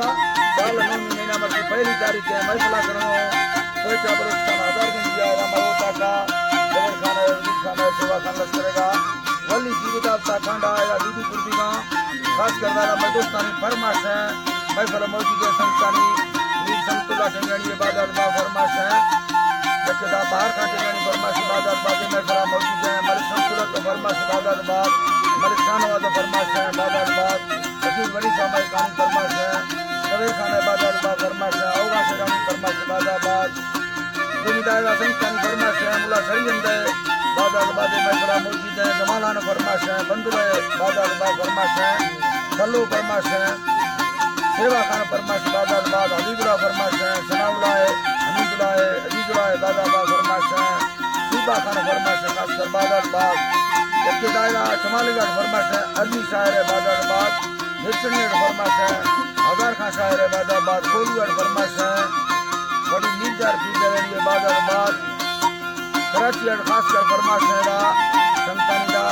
سال نومی مہینہ مرچی پہلی تاریخ ءَ محفل ءَ کنگ ءَ اوں۔ کوئٹہ بلوچستان ہزار گنجی ءَ را مروت ءَ کا جبر خان ءِ، وزیر خان ءِ، سیوا خان لشکر ءَ را ولی جیوی داد تا کانڈا یا بی بی گردیگاں، خاص کردار ءَ مئے دوستانی فرمائش ءَ محفل ءَ موجود ءِ سنگتانی میر سنت اللہ ٹنگانی ءِ بازار با فرمائش ءَ، یکے دا بہار خان ٹنگانی فرمائش بازار با محفل ءَ موجود ءِ، ملک سنت اللہ ءِ فرمائش بازار با، ملک شاہنواز ءِ فرمائش ءَ بازار با، شکیل ولی صاحب ءِ کانی فرمائش ءَ، زبیر خان ءِ بازار با فرمائش ءَ، اوغان شیرانی فرمائش بازار با، دومی دائرہ سنگتانی فرمائش ءَ، ملا سری احمد ءِ بازار با محفل ءَ موجود ءِ، جمال خان ءِ فرمائش ءَ، بندل ءِ بازار با فرمائش ءَ، کلو فرمائش ءَ، سیوا خان ءِ فرمائش بازار با، حبیب اللہ فرمائش ءَ، ثناء اللہ ءِ، حمید اللہ ءِ، عزیز اللہ ءِ بازار با فرمائش ءَ، صوبہ خان ءِ فرمائش ءَ، خاص کر بازار با، یکے دائرہ شمال گڑھ فرمائش ءَ، عزمی شاعر ءِ بازار با، ہیچنی ءِ فرمائش ءَ، ہزار خان شاعر ءِ بازار با، کوہلی ءِ فرمائش ءَ، بڑی نیمدار پیدلانی ءِ بازار با، کراچی ءَ خاص کر فرمائش ءَ را، سنگتانی را،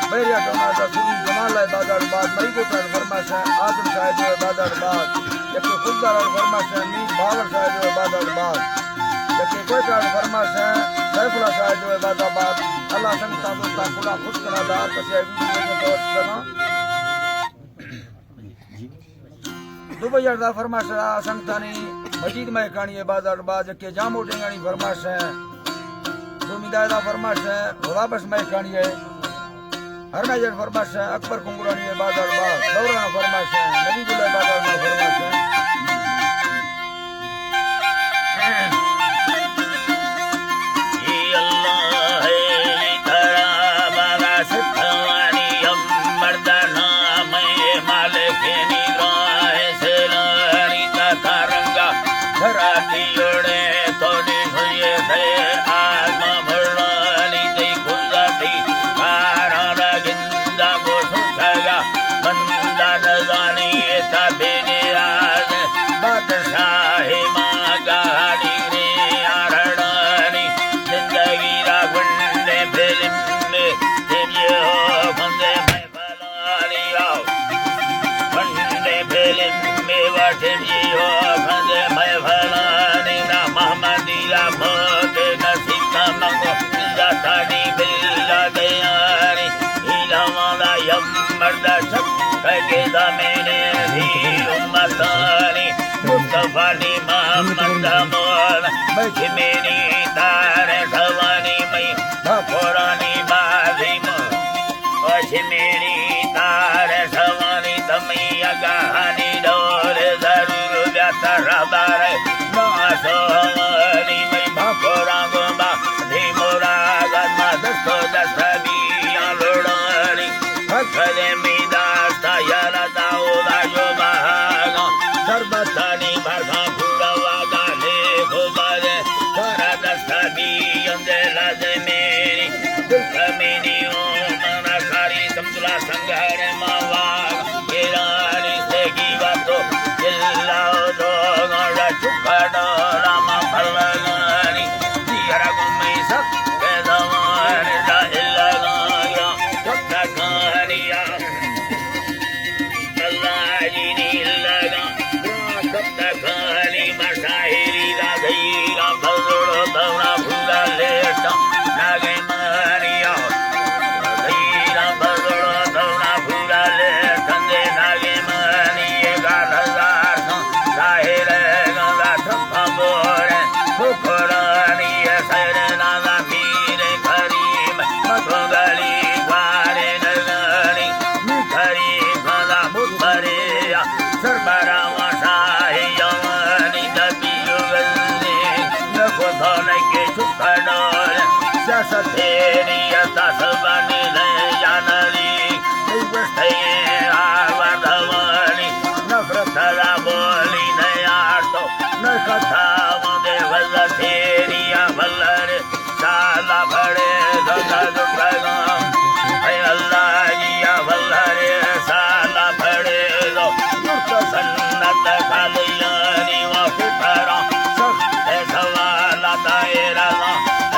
بحریہ ٹاؤن ءَ سوری جمال ءِ بازار با، مری کوٹ ءَ فرمائش ءَ، آزم شاہد ءِ بازار با، یکے خضدار ءِ فرمائش ءَ، میر بہاول شاہد ءِ بازار با، یکے کوئٹہ ءَ فرمائش ءَ، سیف اللہ شاہد ءِ بازار با۔ اللہ سنگتاں دوستاں کلاں خوش کناں، دار کسے ءَ ویڈیو ءَ توجہ کناں۔ دبئی ءَ دا فرمائش ءَ سنگتانی مجید مہکانی ءِ بازار با، یکے جامو ڈنگانی فرمائش ءَ، دومی دائرہ فرمائش ءَ، خدا بخش مہکانی ءِ، ہر میجر فرمائش ءَ، اکبر کنگرانی ءِ بازار با، دوران فرمائش ءَ، نبی گل ءِ بازار با فرمائش ءَ۔ اے اللہ ءِ کرا بالا ستوانی ہم مردانہ مئے مالک نگراہ سرانی تا کارنگا دھراتی جوڑے تو نشوئے سے آزما بھرانی تئی گزاتی کارانا گندا گوشو سگا بندہ نزانی تا بے نیاز بادشاہ ما گاڑی نے آرڑانی زندگی را گنڈے فلم میں تیریو گنڈے میں فلانی آؤ گنڈے فلم میں واٹے جیو گنڈے میں فلانی نا محمدی را موت نصیب نہ منگو زاتانی بلا دیانی ایلوانا یم مرد چک کہ دامین دی امتانی مصطفی دی محمد مولا مجمینی تار سوانی مئی بھکورانی بازی مو مجمینی تار سوانی تمی اگہانی ڈول ضرور بیاتر بارے ناسوانی مئی بھکوران گما دی مراد ما دستو دست بیان لوڑانی حق دے می داستا یارا داودا جو بہاگا شربتانی بھرگا پورا واگا لے گو بارے کارا دستا بیان دے لازمی دل کمینی او مانا کاری سمجھلا سنگھارے ما واگا گرانی سے کی باتو اللہ دو گنڈا چکا ڈالا ما پھلگانی دیارا گمی سب کے زمان دا اللہ گایا سب تکانیا اللہ جی نی اللہ گا سب تکانی مشاہری دا دھیرا بھلوڑو دونا پھوڑا لیٹا ناگے مانیا دھیرا بھلوڑو دونا پھوڑا لیٹا دے ناگے مانی گا دھار سا ظاہر گا ٹھپا بورے پھوڑانی سر نالا پیر کریم مدھو گلی گوارے نگانی می کریم گلا مدھریا سربرا وشاہی یوانی دبیو گلی نکو دھونکی چکا ڈولے سیاست تیری اتا سبانی لے جانلی تئی گوشتئی آوار دوانی نفرت را بولی نیار تو نکتا مدے وزا تیری آ بلر سالا بھڑے دو دادو پیغام۔ اے اللہ جی یا اللہ رے سالا بھڑے دو۔ درست سنت خالیانی وقت ترا سخت سوال دائرہ۔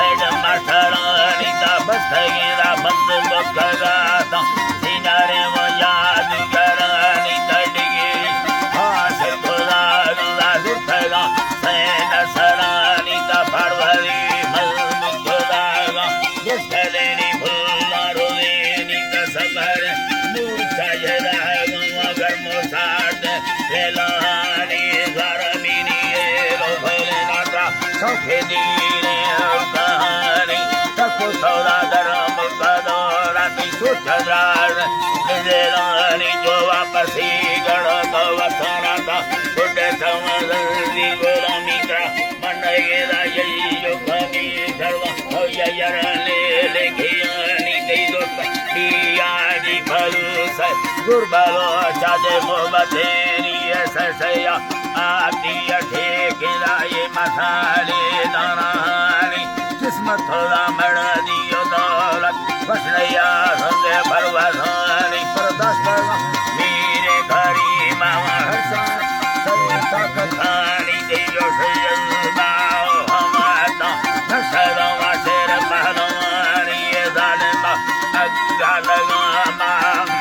اے جمع ٹھڑانی تا بستگی را بند بکگاتا۔ سینارے و یادگرانی تڑگی حاصل مساعد فلانی زرمینی لو فلناتا سوکھ دین کہانی تکو سودا درم کدوراتی سوچ دار زیلانی جو واپسی گڑھ تو وطناتا گڈ سمزندی غلامی تا من گیرا یہی جو کمی سروا او یا یار لے لے کھیانی دئی دوست دیانی بھروسہ زور بھروسہ دے محبتینی ایسا سیا آتی ٹھیک لائی مسالے دانانی قسمت خدا مڑ دیو دولت بس نیا سنگے پروازانی پرداست میرے گھری ماما ہر سان سر طاقت خانی دیو سید باو ہماتا نسل واسر پہلوانی ظالم اگا لگا ماما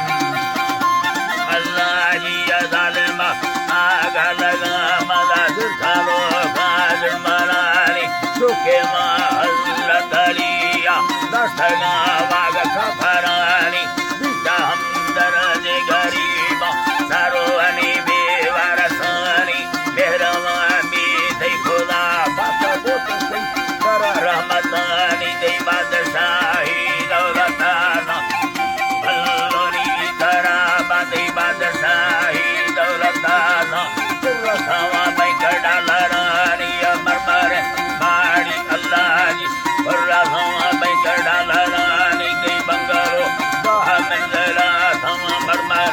اللہ جی ظالم آگا لگا ملا دل کھالو کا دل ملانی چکے ماں حضرت علی دستگا واگ کفرانی بیتا ہمدرد غریبا سرونی بے وارثانی مہربان بی تئی خدا پاک بوت تئی در رحمتانی تئی بادشاہی دولتانا بھلونی کرا بادی بادشاہی دولتانا سر سوا بینک ڈالرانی مرمر ماڑی اللہ جی سر سوا بینک ڈالرانی تئی بنگلو دہ منزلا سوا مرمر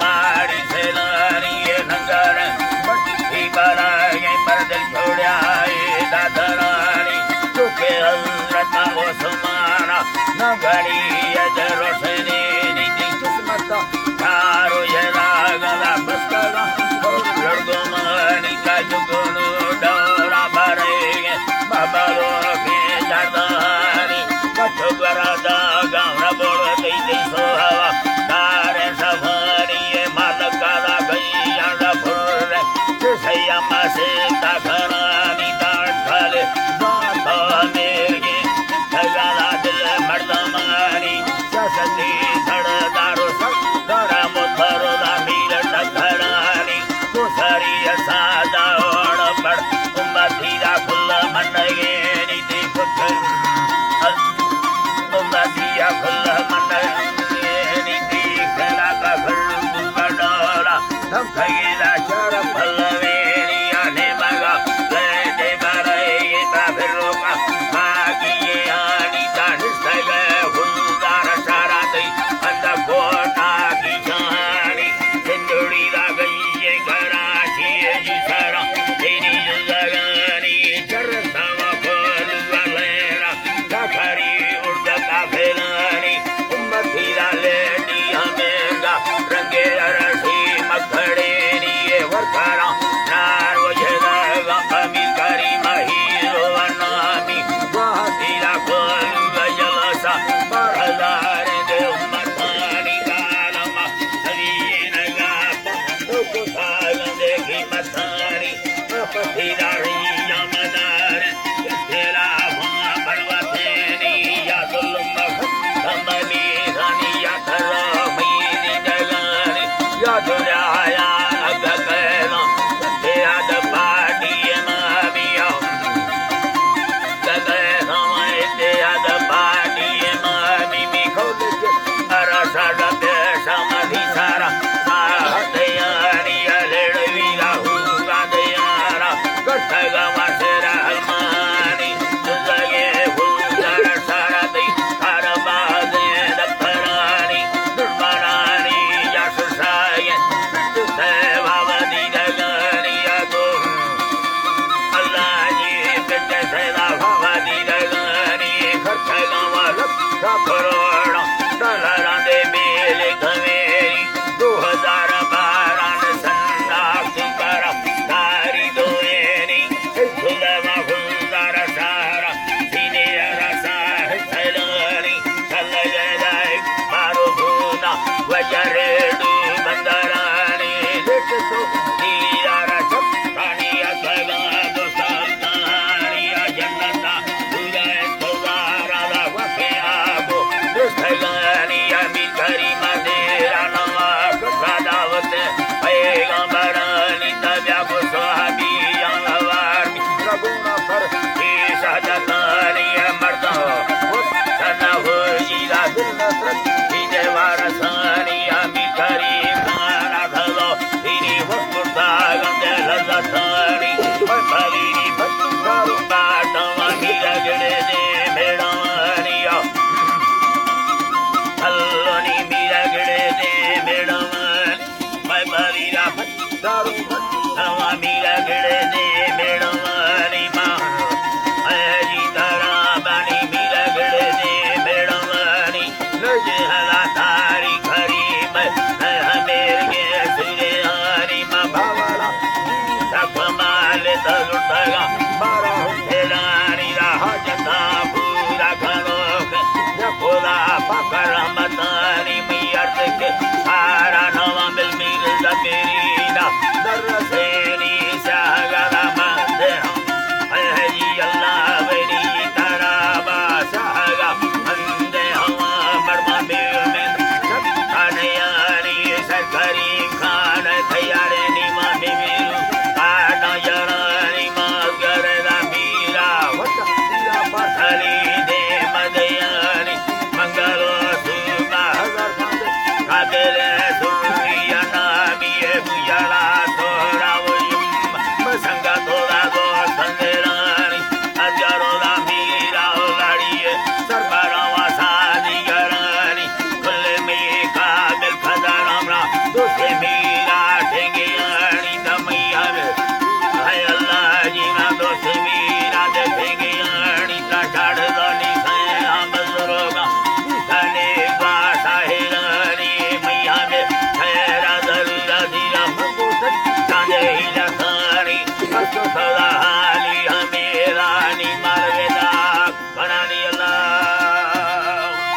ماڑی سیلانی ننگر بڑی بلائی پر دل چھوڑیا اے دادرانی چکے حضرت عثمان نگڑی اج روشنی نیتی قسمت دارو یہ راگلا بستلا لڑگو مانی کا جگنو ڈورا بھرے بابلو کے دردانی کچھ گرا دا گاؤں بوڑ دی دی سو ہوا دار سفانی مالک کا گئی انڈا پھر سیا ماسے تا گھرانی داڑ کھالے داتا میرگے تھگانا دل مردمانی سستی سڑ دارو سک دارا مدھرو دا میر ٹکرانی کو ساری سادا اوڑ پڑ امتی دا کل منگے نی دی پتر امتی دا کل منگے نی دی کلا کا گھر ڈولا دھمکئی دا شر پھلویری آنے مگا گئے دے برے تا پھر روکا باقی یہ آنی تا نشتگے ہلدار شارا تئی اندر کوٹا کی جانی سندھڑی دا گئی یہ کراچی جی سرا تیری زندگانی چرتا وفل زلیرا داخری اردہ قافلانی امتی را لیٹی ہمیگا رنگے ارشی مکھڑینی ورکارا نار وجہ غم امی کری مہیرو نامی واہ تیرا کھولو جلسا بار ہزار دے امتانی کالما سوین گا پندو کو سالن دے قیمتانی پتیداری یا مدار اختلافاں بروتینی یا ظلم کمبلی دانی یا ترا میری جگانی یا دنیا یا اگہ کہنا یا پارٹی امامی یا گئے ہمیں اتحاد پارٹی امامی می کھول کے ارا ساڈا پیشہ مدی سارا ساہت یاری الیڑ ویلا ہو گا دیارا گٹھگا واسرا المانی زندگی ہو در سارا دی ہر بازیں دپرانی دشمنانی جاسوسائی دارو نوامی رگڑ دے میڑوانی ماں، اے جی ترا بانی می رگڑ دے میڑوانی، لج ہلا تاری غریب، اے ہمیر کے سرے آنی ماں باوالا، تک مال تلٹگا، بارہ ہم پھیلانی راہ جتا پورا کنوک، یا پورا پکر متانی میرد کے، سارا نواں بل میر زمیرینا، در سینی ساگر مندے ہم، اے اللہ وری ترا با ساگا مندے ہم، مرما میر من، انیانی سر کریم خان تیارے نیما میرو، آنا یارانی ماز گردا میرا، وطن میرا پتلی دے مدیانی، منگلو سوما ہزار خان دے، قابل سوری نامی بجلا